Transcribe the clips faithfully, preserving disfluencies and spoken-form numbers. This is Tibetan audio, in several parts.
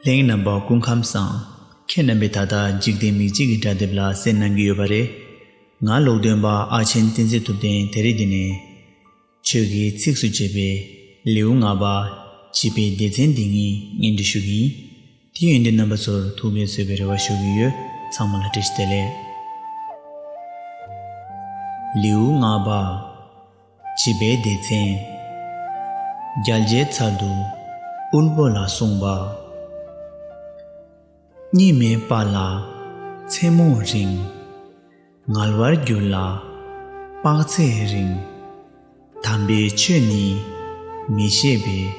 ལྷན་རྒྱས་རྣམ་པ་སྐུ་ཁམས་བཟང་། ཁྱེད་རྣམ་པས་ད་ལྟ་འཇིག་རྟེན་མིག་གཅིག་གི་དྲ་དེབ་ལ་གསན་གནང་གི་ཡོད་པ་རེད། ང་ཀློག་འདོན་པ་ཨ་ཆེན་བསྟན་འཛིན་ཐུབ་བསྟན། དེ་རིང་འདི་ནས་ཆོས་ཀྱི་ཚིགས་སུ་བཅད་པའི་ལེའུ་ལྔ་པ། བྱིས་པའི་སྡེ་ཚན་འདི་ཉིད་སྙན་སྒྲོན་ཞུ་གི་ཡིན། དེ་ཡིན་དུས་རྣམ་པ་ཚོར་ཐུགས་ཕན་གསོས་པའི་རེ་བ་ཞུ་གི་ཡོད། ཚང་མ་ལ་བཀྲ་ཤིས་བདེ་ལེགས། ལེའུ་ལྔ་པ། བྱིས་པའི་སྡེ་ཚན། རྒྱལ་བྱེད་ཚལ་དུ་དབུལ་པོ་ལ་གསུངས་པ། གཉིད་མེད་པ་ལ་མཚན་མོ་རིང་། ངལ་བར་འགྱུར་ལ་དཔག་ཚད་རིང་། དམ་པའི་ཆོས་ནི་མི་ཤེས་པས།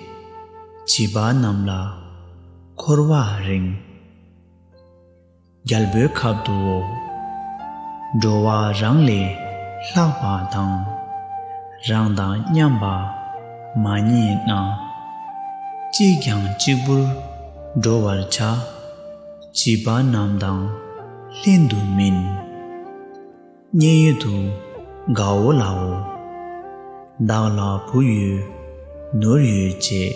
བྱིས་པ་རྣམས་ལ་འཁོར་བ་རིང་། རྒྱལ་པོའི་ཁབ་ཏུའོ། འགྲོ་བ་རང་ལས་ལྷག་པ་དང་། རང་དང་མཉམ་པ་མ་རྙེད་ན། གཅིག་ཀྱང་གཅིག་པུར་འགྲོ་བར་བྱ། བྱིས་པ་རྣམས་དང་ལྷན་དུ་མིན། མཉན་ཡོད་དུ་དགའ་བོ་ལའོ། བདག་ལ་བུ་ཡོད་ནོར་ཡོད་ཅེས།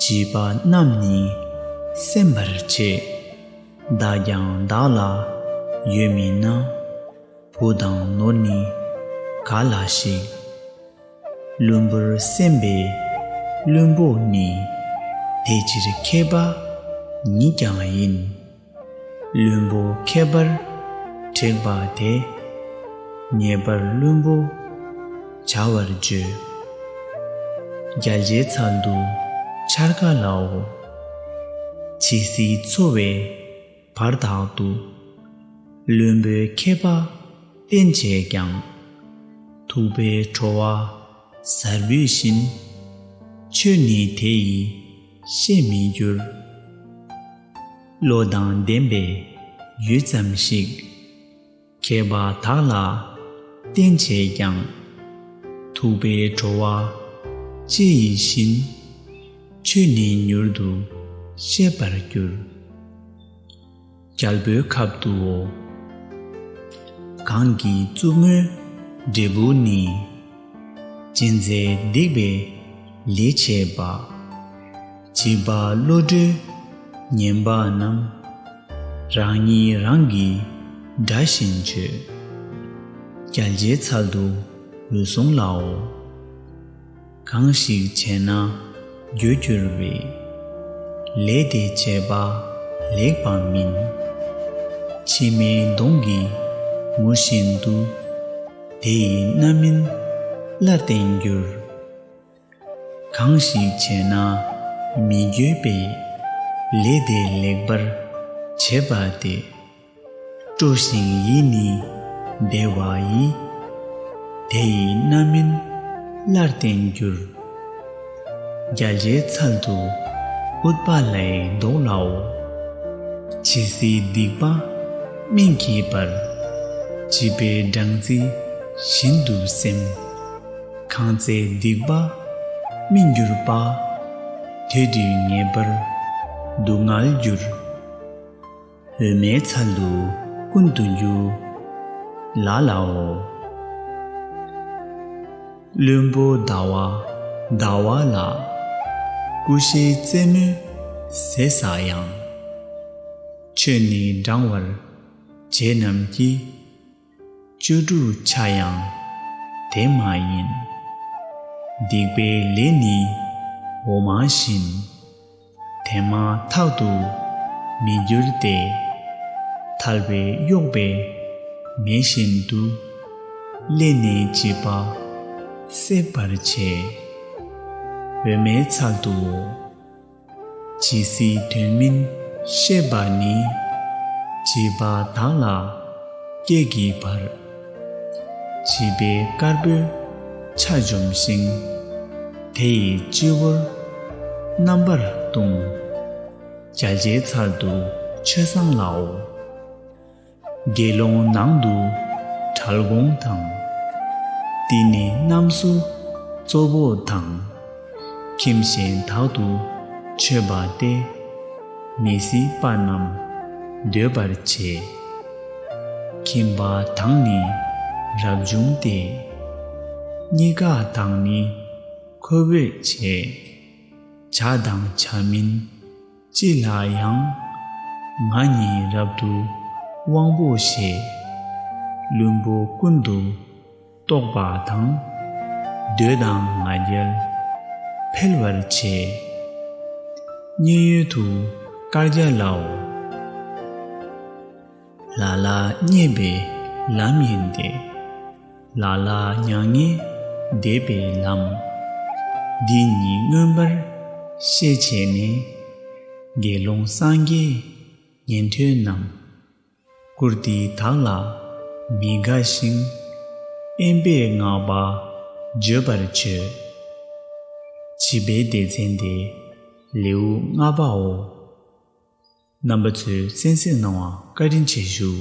བྱིས་པ་རྣམས་ནི་སེམས་པར་བྱེད། བདག་ཀྱང་བདག་ལ་ཡོད་མིན་ན། བུ་དང་ནོར་ནི་ག་ལ་ཞིག། བླུན་པོར་སེམས་པའི་བླུན་པོ་ནི། དེ་ཕྱིར་མཁས་པ་ཉིད་ཀྱང་ཡིན། བླུན་པོ་མཁས་པར་དྲེགས་པ་དེ། ངེས་པར་བླུན་པོ་བྱ་བར་བྱོས། རྒྱལ་བྱེད་ཚལ་དུ་འཆར་ཀ་ལའོ། ཇི་སྲིད་འཚོ་བའི་བར་དག་ཏུ། བླུན་པོའི་མཁས་པ་བསྟེན་བྱས་ཀྱང་། ཐུབ་པའི་གྲོ་བ་གཟར་བུད་བཞིན། ཆོས་ནི་དེ་ཡིས་ཤེས་མི་འགྱུར། བློ་དང་ལྡན་པས་ཡུད་ཙམ་ཞིག། མཁས་པ་དག་ལ་བསྟེན་བྱས་ཀྱང་། ཐུབ་པའི་གྲོ་བ་ལྕེ་ཡིས་བཞིན། ཆོས་ནི་མྱུར་དུ་ཤེས་པར་འགྱུར། རྒྱལ་པོའི་ཁབ་ཏུའོ། གང་གི་རྩུབ་མོའི་འབྲས་བུ་ནི། ཅི་མཛད་སྡིག་པའི་ལས་བྱས་པ། བྱིས་པ་བློ་གྲོས་ངན་པ་རྣམས། རང་ཉིད་རང་གི་དགྲ་བཞིན་བྱོས། རྒྱལ་བྱེད་ཚལ་དུ་འོད་སྲུང་ལའོ། གང་ཞིག་བྱས་ན་རྒྱུར་གྱུར་པའི། ལས་དེ་བྱས་པ་ལེགས་པ་མིན། མཆི་མའི་མདོངས་ཀྱིས་ངུ་བཞིན་དུ། དེ་ཡི་རྣམ་སྨིན་སླར་བསྟན་འགྱུར། གང་ཞིག་བྱས་ན་མི་འགྱོད་པའི། ལས་དེ་ལེགས་པར་བྱས་པ་དེ། སྤྲོ་ཞིང་ཡིད་ནི་བདེ་བ་ཡིས། དེ་ཡི་རྣམ་སྨིན་སླར་བསྟན་འགྱུར། རྒྱལ་བྱེད་ཚལ་དུ་ཨུཏྤ་ལའི་མདོག་ལའོ། ཇི་སྲིད་སྡིག་པ་སྨིན་བགྱིད་པར། བྱིས་པའི་སྦྲང་རྩི་བཞིན་དུ་སེམས། གང་ཚེ་སྡིག་པ་སྨིན་གྱུར་པ། དེ་དུས་ངེས་པར་སྡུག་བསྔལ་འགྱུར། འོད་མའི་ཚལ་དུ་ཀུན་ཏུ་རྒྱུ་ལ་ལའོ། བློན་པོ་ཟླ་བ་ཟླ་བ་ལ། ཀུ་ཤའི་རྩེ་མོའི་ཟས་ཟ་ཡང་། ཆོས་ནི་འབྲང་བར་བྱེད་རྣམས་ཀྱི། བཅུ་དྲུག་ཆ་ཡང་དེ་མ་ཡིན། སྡིག་པའི་ལས་ནི་འོ་མ་བཞིན། དེ་མ་ཐག་ཏུ་མི་འགྱུར་ཏེ། ཐལ་བས་གཡོགས་པའི་མེ་བཞིན་དུ། བསླད་ནས་བྱིས་པ་བསད་པར་བྱེད། འོད་མའི་ཚལ་དུའོ། ཇི་སྲིད་དོན་སྨིན་ཤེས་པ་ནི། བྱིས་པ་དག་ལ་སྐྱེ་བགྱིད་པར། བྱིས་པའི་དཀར་པོའི་ཆ་འཇོམས་ཤིང་། དེ་ཡི་སྤྱི་བོར་རྣམ་པར་ལྟུང་། རྒྱལ་བྱེད་ཚལ་དུ་ཆོས་བཟང་ལའོ། དགེ་སློང་ནང་དུ་གྲལ་གོང་དང་། འདི་ནི་རྣམ་གསུམ་གཙོ་བོ་དང་། ཁྱིམ་གཞན་དག་ཏུ་མཆོད་པ་སྟེ། མི་སྲིད་པ་རྣམས་འདོད་པར་བྱེད། ཁྱིམ་པ་དང་ནི་རབ་བྱུང་སྟེ། གཉིས་ཀ་དང་ནི་ཁོ་བོས་བྱེད། བྱ་དང་བྱ་མིན་ ཅི་ལ་ཡང་། ང་ཉིད་རབ་ཏུ་དབང་པོ་ཞེས། བླུན་པོ་ཀུན་ཏུ་རྟོག་པ་དང་། འདོད་དང་ང་རྒྱལ་འཕེལ་བར་བྱེད། མཉན་ཡོད་དུ་བཀའ་རྒྱ་ལའོ། ལ་ལ་རྙེད་པའི་ལམ་ཡིན་ཏེ། ལ་ལ་མྱ་ངན་འདས་པའི་ལམ། འདི་ཉིད་མངོན་པར་ཤེས་བྱས་ནས། དགེ་སློང་སངས་རྒྱས་ཉན་ཐོས་རྣམས། བཀུར་སྟི་དག་ལ་མི་དགའ་ཞིང་། དབེན་པས་བསྔགས་པ་བརྗོད་པར་བྱོས། བྱིས་པའི་སྡེ་ཚན་ཏེ་ལེའུ་ལྔ་པའོ། རྣམ་པ་ཚོས་གསན་གཟིགས་གནང་བར་བཀའ་དྲིན་ཆེ་ཞུ།